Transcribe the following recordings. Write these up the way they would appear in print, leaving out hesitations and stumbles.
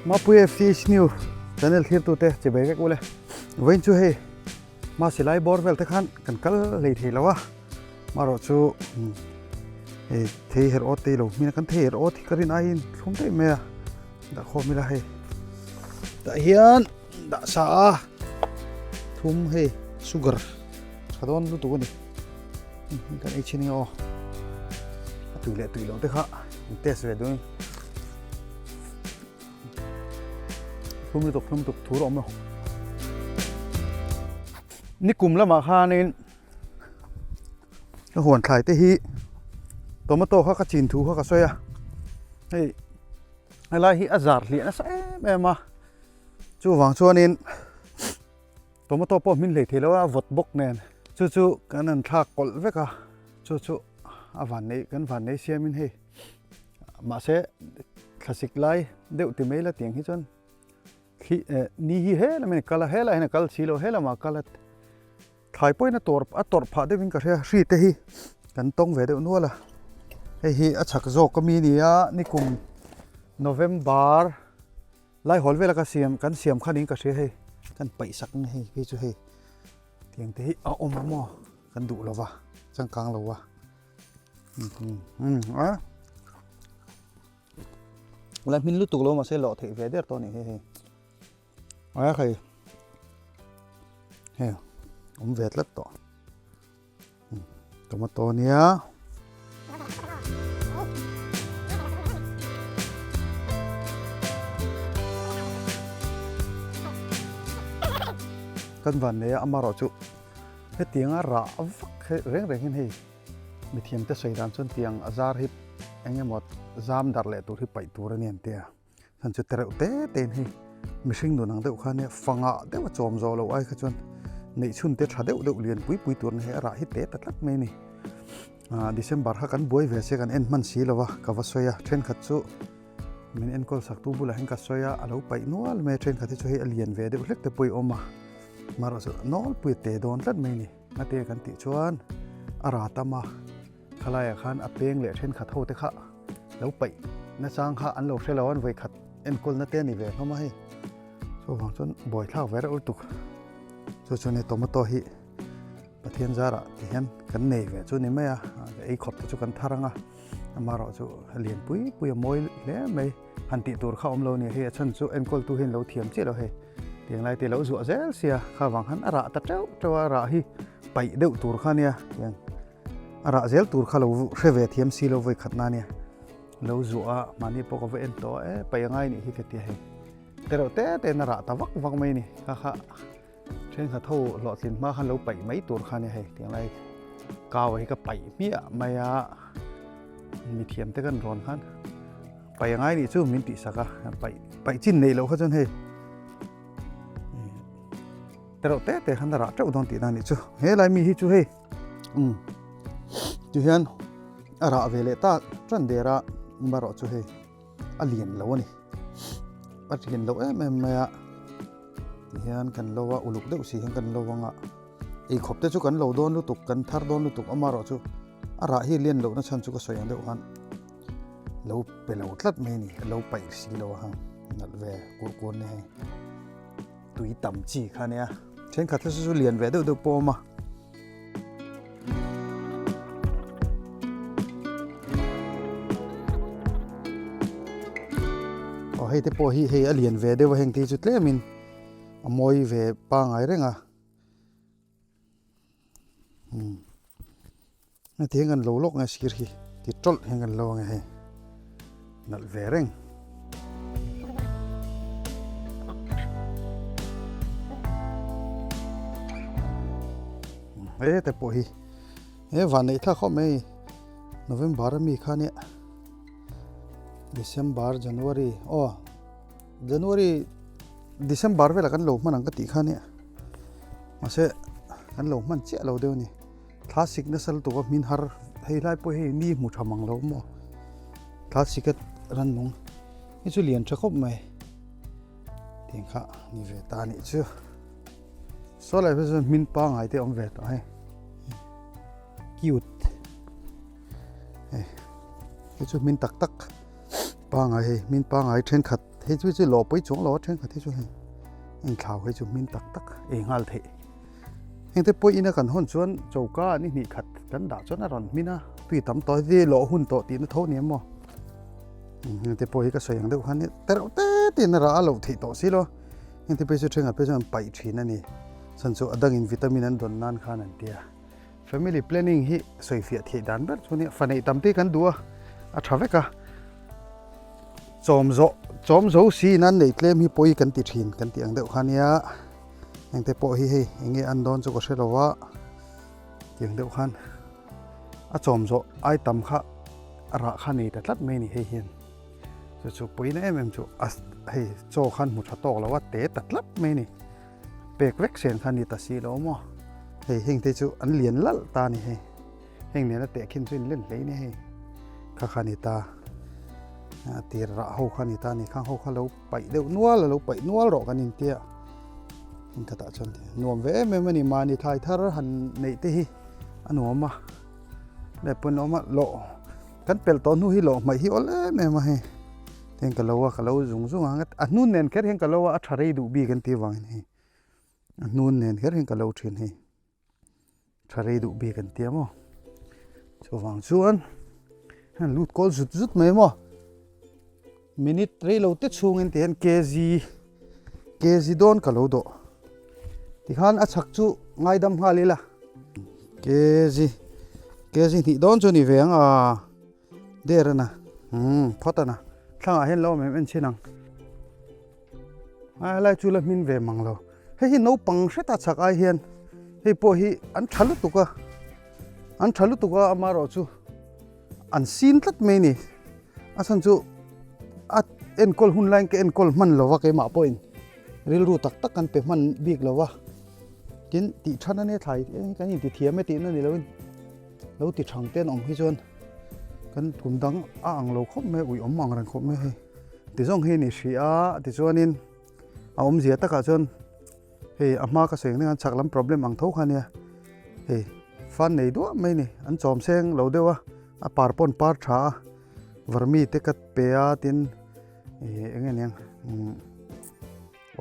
Mapui FCH New channel thirtute chibai vek ule. Vawiin chu hei hma silai bawr vel te khan kan kal hlei thei lo a, marawh chu hei thei her awt te i lo hmin a, kan thei her awt hi ka rin aiin thlum daih mai a, dah khawm ila hei tah hian dah sa a thum hei sugar tha dawn lutuk a ni. Kan ei chin nge aw a tui leh tui loh te kha in test ve duhin thlum lutuk thlum tuk thur a awm lo nikum lamah khanin ka huan thlai te hi tomato kha ka chin thu kha ka sawi a hei helai hi a zar hliah nasa em em a chuvang chuanin Tomato pawh hmin hlei thei lo a, vawt bawk nen. Chu chu kan han thlak kawlh vek a, chu chu a van nei kan van nei siamin hei mahse thlasik lai deuh ti mai la tiang hi chuan thli eh ni hi he lamin a kal a, helaiah hian a kal si lo, he lamah a kal a, thlai pawhin a tawr a tawrh phah deuhin ka hria, hri te hi kan tawng ve deuh nual a, hei hi a chhak zawk ami ni a, nikum November. Lai hawl vela ka siam kan siam khan in ka hria hei kan paih sak nge hei phei chu hei tiang te hi a awm a maw kan duh lova changkang lo a a la hmin lutuk lo mahse lawh theih ve der tawh a nih hi hei a hei hei awm ve tlat tawh. Tomato nia. Kan van nei a amarawh chu hetianga rah vak he reng reng hian hei mithiam te sawi dan chuan tiang a zar hi eng emaw zam darh leh tur hi paih tur a ni an ti a chuan chu tereuh te te in hei mihring nun ang deuh khan e fangah deuh a chawm zawh loh ai kha chuan neih chhun te tha deuh deuh lian pui pui tur hei a rah hi te ta tlat mai a ni ah December kha kan buai ve se kan en hman si lo va ka va sawi a thenkhat chu min enkawl sak tu bulah hian ka sawi a a lo paih nual mai a thenkhat hi chu hei a lian ve deuh hlek te pawh i awm a marawh chu nawlpui a te dawn tlat mai a ni a te kan tih chuan a rah tam a Khalaiah khan a peng leh thenkhat ho te kha lo paih nachang kha an lo hre lo a, an vawikhat enkawlna te a ni ve hlawm a hei. Chuvang chuan buaithlak ve reuh lutuk. Chu chuan hei tomato hi Pathian zarah ti hian kan nei ve chu ni mai a, ei khawp te chu kan thar ang a, amaherawh chu lian pui pui a mawi hle mai. Han tih tur kha awm lo a ni hei, a chhan chu enkawltu hian lo thiam chiah lo hei. Tiang lai te lo zuah zel sia, kha vang khan a rah ta teuh teuh a, rah hi paih deuh tur kha nia tiang. A rah zel tur kha lo hre ve thiam si lo vawi khat na nia. Lo zuah a, mahni pawh ka va en tawh a, e paih a ngai nih hi ka ti a hei. Te reuh te te in a rah ta vak vak mai a ni. Kha kha thenkhat ho hlawhtlin hma khan lo paih mai tur kha nia hei tiang lai kau hi ka paih hmiah mai a. Mithiam te kan rawn khan paih a ngai nih chu min tih sak a, paih paih chin neih loh kha chuan hei. Te reuh te te khan a rah teuh dawn tih na nih chu. He lai mi hi chu hei. Um ti hian a rah ve leh tak tan der a marawh chu hei a lian lo a ni a lian lo em em mai a ti hian kan lo a uluk deuh si hian kan lo anga ei khawp te chu kan lo dawn lutuk kan thar dawn lutuk amarawh chu a rah hi lian loh na chhan chu ka sawi ang deuh khan lo pe lo tlat mai a ni lo paih si lo a hang nalh ve kur kur ni hei tui tam chi kha nia thenkhat te chu lian ve deuh deuh pawh a awm a. Aw hei te pawh hi hei a lian ve deuh a heng te hi chu tlemin a mawi ve pangai reng a umm heti hian kan lo lawk nge sir hi ti tawlh hian kan lo ang e hei nalh ve reng. He te pawh hi he van neih thlak khawp mai November ami kha nia December January aw January December velah kan lo hman ang ka tih kha nia mahse kan lo hman chiah lo deuh a ni thla sik nasa lutuk a hmin har hei lai pawh hei ni hmu tha mang lo maw thla sik a rannung hi chu lian tha khawp mai tiang kha ni ve ta a nih chu. Saw lai phei chuan hmin pangai te a awm ve tawh hei cute hei hei chu hmin tak tak. pangai hei hmin pangai thenkhat hei chu chu lawh pawi chuang lo a thenkhat hi chu hei engthlau hi chu hmin tak tak ei nghal theih heng te pawh ina kan hawn chuan choka ni hnih khat kan dah chuan a rawn hmin a tui tam tawh hi lawh hun tawh tihna tho ni em aw heng te pawh hi ka sawi ang deuh khan tereuh te te in a rah a loh theih tawh si lo heng te phei chu thenkhat phei chuan an paih thin a ni chhan chu a dangin vitamin an dawn nan khan an ti a. Family planning hi sawifiah theih dan ber chu nia, fa neih tam te hi kan duh a, a tha vek a, chawm zawh chawm zo si in an neih tlem hi pawi kan ti thin kan tih ang deuh kha nia, engte pawh hi hei eng nge an dawn chu ka hre lo a, tiang deuh khan a chawm zawh ai tam kha a rah kha nei ta tlat mai a ni hei hian, chu chu pawina em em chu a hei chaw khan hmu tha tawk lo a te ta tlat mai a ni. Pek vek sen kha ni ta si lo maw? Hei heng te chu an lian lalh ta a ni hei. Heng nena tehkhin chu in len hlei ni hei. Kha kha ni ta. A tir rah ho kha ni ta a ni. Khang ho kha lo paih deuh nual a lo paih nual rawh kan intia. Heng khatah chuan nuam ve em em a ni. Mahni thlai thar han neih te hi a nuam a. Leh pawn a awm a lawh kan pelh tawh hnu hi lawh hmaih hi awl em em a hei. Heng ka lo a ka lo zung zung ang a hnun nen kher hian ka lo a a tha rei duh bik an tih avangin hei a hnun nen kher hian ka lo thin hei tha rei duh bik an tia maw chuvang chuan heng lut kawl zut zut mai maw minute rei lo te chhungin ti hian kg kg dawn ka lo dawh tikhan a chhak chu ngaidam nghal ila kg kg hnih dawn chu ni ve ang a. Der a na umm phawt a na thlangah hian lo awm em en chhin ang a helai chu la hmin ve mang lo hei hi naupang hreta chhak ai hian hei pawh hi an tha lutuk a an tha lutuk a amaherawh chu an sin tlat mai a ni a chhan chu a enkawl hun laiin ka enkawl hman lo va keimah pawhin rilru tak tak kan pe hman bik lo va tin tih than a nia thlai kan intithiam e tihna ni loin. Lo ti thang te an awm hi chuan kan kum dang a ang lo khawp mai a ui awm ang reng khawp mai hei ti zawng hi a ni hrih a tichuanin a awmzia takah chuan hei a hma ka sawi ang chak lam problem ang tho kha ania hei fan nei duah mai a ni an chawm seng lo deuh a a par pawn par tha a vermi te ka pe a tin ih eng nge niang umm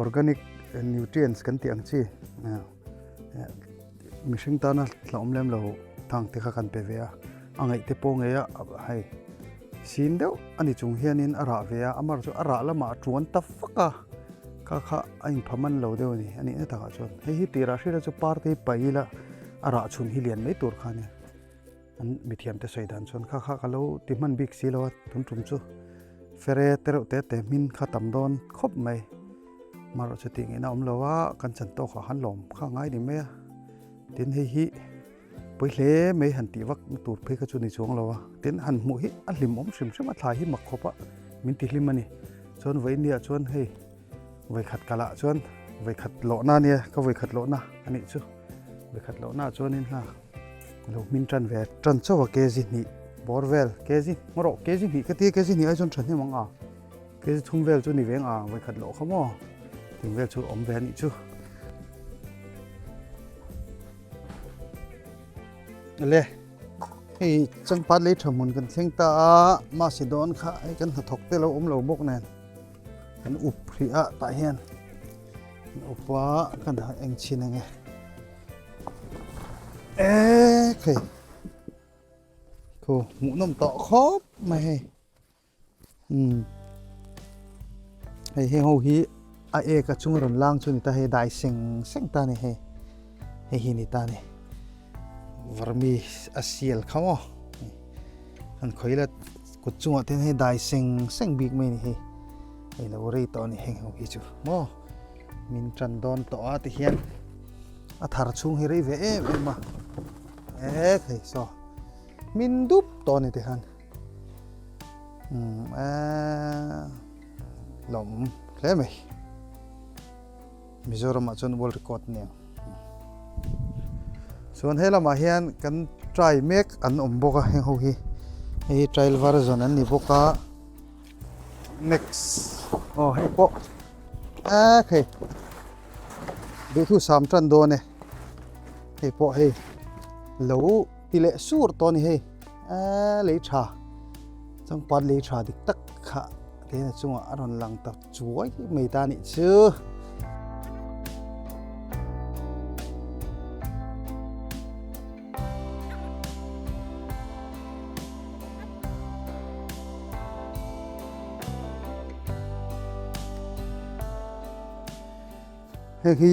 Organic nutrients kan tih ang chi mihring tana hlauhawm lem lo thang te kha kan pe ve a, a ngaih te pawh ngei a hei sin deuh a ni chung hianin a rah ve a, amaherawh chu a rah lamah a tuan ta fak a, kha kha a inpha man lo deuh a ni a nihna takah chuan hei hi tirah hriat chu par te hi paih ila a rah chhun hi lian mai tur kha a nia. An mithiamte sawi dan chuan kha kha ka lo ti hman bik si lo a, tun tum chu fere te reuh te te hmin kha tam dawn khawp mai. Marawh chu tih ngaihna awm lo a, kan chan tawk ah khan lawm kha a ngai ni mai a. Tin hei hi pawi hle mai han tih vak na tur phei kha chu ni chuang lo a, tin han hmuh hi a hlim awm hrim hrim a, thlai hi mak khawp a min ti hlim a ni. Chuan vawiin ni ah chuan hei vawikhat kalah chuan vawikhat lawhna a nia, ka vawikhat lawhna a nih chu. Vawikhat lawhna ah chuanin ha. Lo hming tan ve tan chauh a kg hnih bawr vel kg hma rawh kg hnih ka tia kg hnih ai chuan thahnem ang a kg thum vel chu ni veng a vawikhat loh kha maw ting vel chu awm ve a nih chu le hei changpat lei tha hmun kan thleng ta a mahse dawn kha hei kan hnathawk te lo awm lo bawk nen kan up hrih a tah hian kan up a kan eng chhin ang e. Eee khei thu hmuh nawm tawh khawp mai hei umm hei heng ho hi a ek a chung a rawn lang chu ni ta hei dai seng seng ta ni hei hei hi ni ta ni vermi a sial kha maw an khawi la kut chungah te hian hei dai seng seng bik mai ni hei hei lo rei tawh a ni heng ho hi chu maw. Min tan dawn tawh a ti hian a thar chhung hi rei ve em em a e thei saw min dup tawh a ni ti hian umm eee lawm hle mai Mizoram ah chuan world record a ni ang chuan he lamah hian kan try mek an awm bawk a heng ho hi hei hi trial version an ni bawk a. Next aw hei pawh ek hei duhthu sam tan dawn e hei pawh hei lo ti leh sur tawh a ni hei eee lei tha changpat lei tha dik tak kha. Tihian a chungah a rawn lang ta chuai mai ta nih chu. Heng hi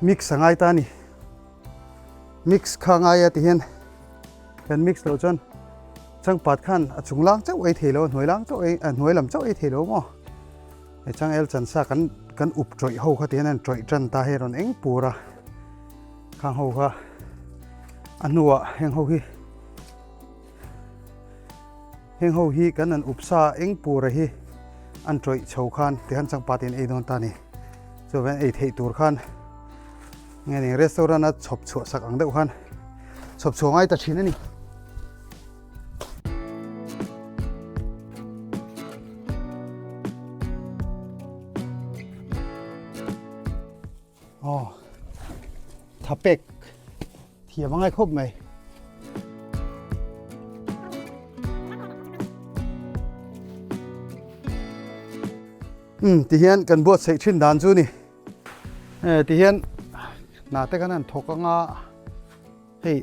mix a ngai ta a ni. Mix kha ngai a ti hian kan mix loh chuan changpat khan a chung lang chauh ei thei lo a hnuai lang chauh ei a hnuai lam chauh ei thei lo maw hei changel chan sa kan kan up tawih ho kha ti hian an tawih tan ta hei a rawn eng pur a khang ho kha a hnuah heng ho hi heng ho hi kan an up sa eng pur a hi an tawih chho khan ti khan changpat in ei dawn ta a ni chuan ei theih tur khan. Nge ni restaurant a chhawp chhuah sak ang deuh khan chhawp chhuah ngai ta thin a ni. Aw thapek thiam angai khawp mai. Um tihian kan buatsaih thin dan chu ni. Hei ti hian hna te khan an thawk anga hei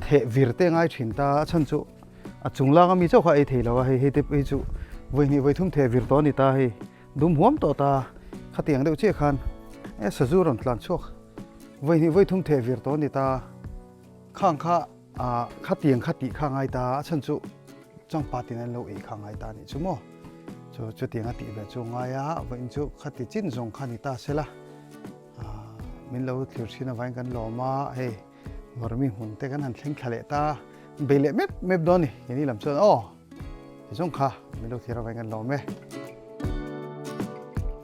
theh vir te ngai thin ta a chhan chu a chung langa mi chauh kha ei thei lo a hei hei te hei chu vawi hnih vawi thum theh vir tawh a ni ta hei dum huam tawh ta khatiang deuh chiah khan e sazu rawn tlan chhuak vawi hnih vawi thum theh vir tawh a ni ta khang kha ah khatiang kha tih kha ngai ta a chhan chu changpa tin an lo ei kha ngai ta a nih chu maw chu chutiang a tih ve chu ngai a vawiin chu khati chin zawng kha ni ta se la ah min lo thlir thin avangin kan lawm a hei Varmi hmun te kan han thleng thla leh ta bei leh mep mep dawn a ni keini lam chuan aw ti zawng kha min lo thlir avangin kan lawm e.